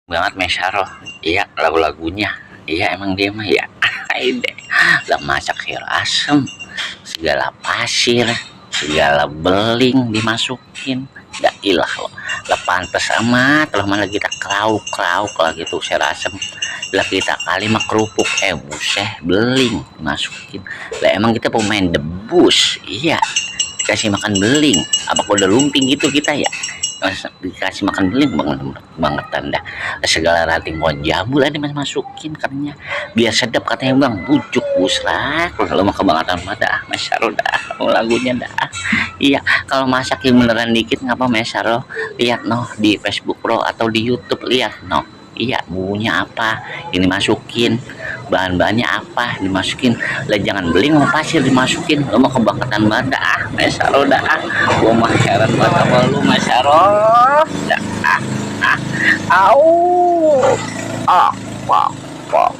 banget Maysaroh. Iya, lagu-lagunya. Iya, emang dia mah ya. Ide. Lah masak sayur asem, segala pasir, segala beling dimasukin. Dah ilah lo. Lah pantes amat lah malah kita krauk-krauk lah gitu sayur asem. Lah kita kali mah kerupuk buset beling dimasukin. Lah emang kita pemain debus. Iya, dikasih makan beling. Apa kok udah lumping gitu kita ya? Dikasih makan beling banget tanda segala ranting pohon jambu lah dimasukin katanya biar sedap katanya bang bujuk busrak kalau mau kebangetan mah dah Maysaroh dah lagunya dah. Iya, kalau masakin beneran dikit ngapa Maysaroh lihat noh di Facebook Pro atau di YouTube lihat noh. Iya, bumbunya apa ini masukin, bahan-bahannya apa dimasukin. Lah jangan beling mau pasir dimasukin, lo mau kebangetan banget dah Maysaroh dah. Gua mah heran banget sama lu Maysaroh dah. Au ah, wah, wah.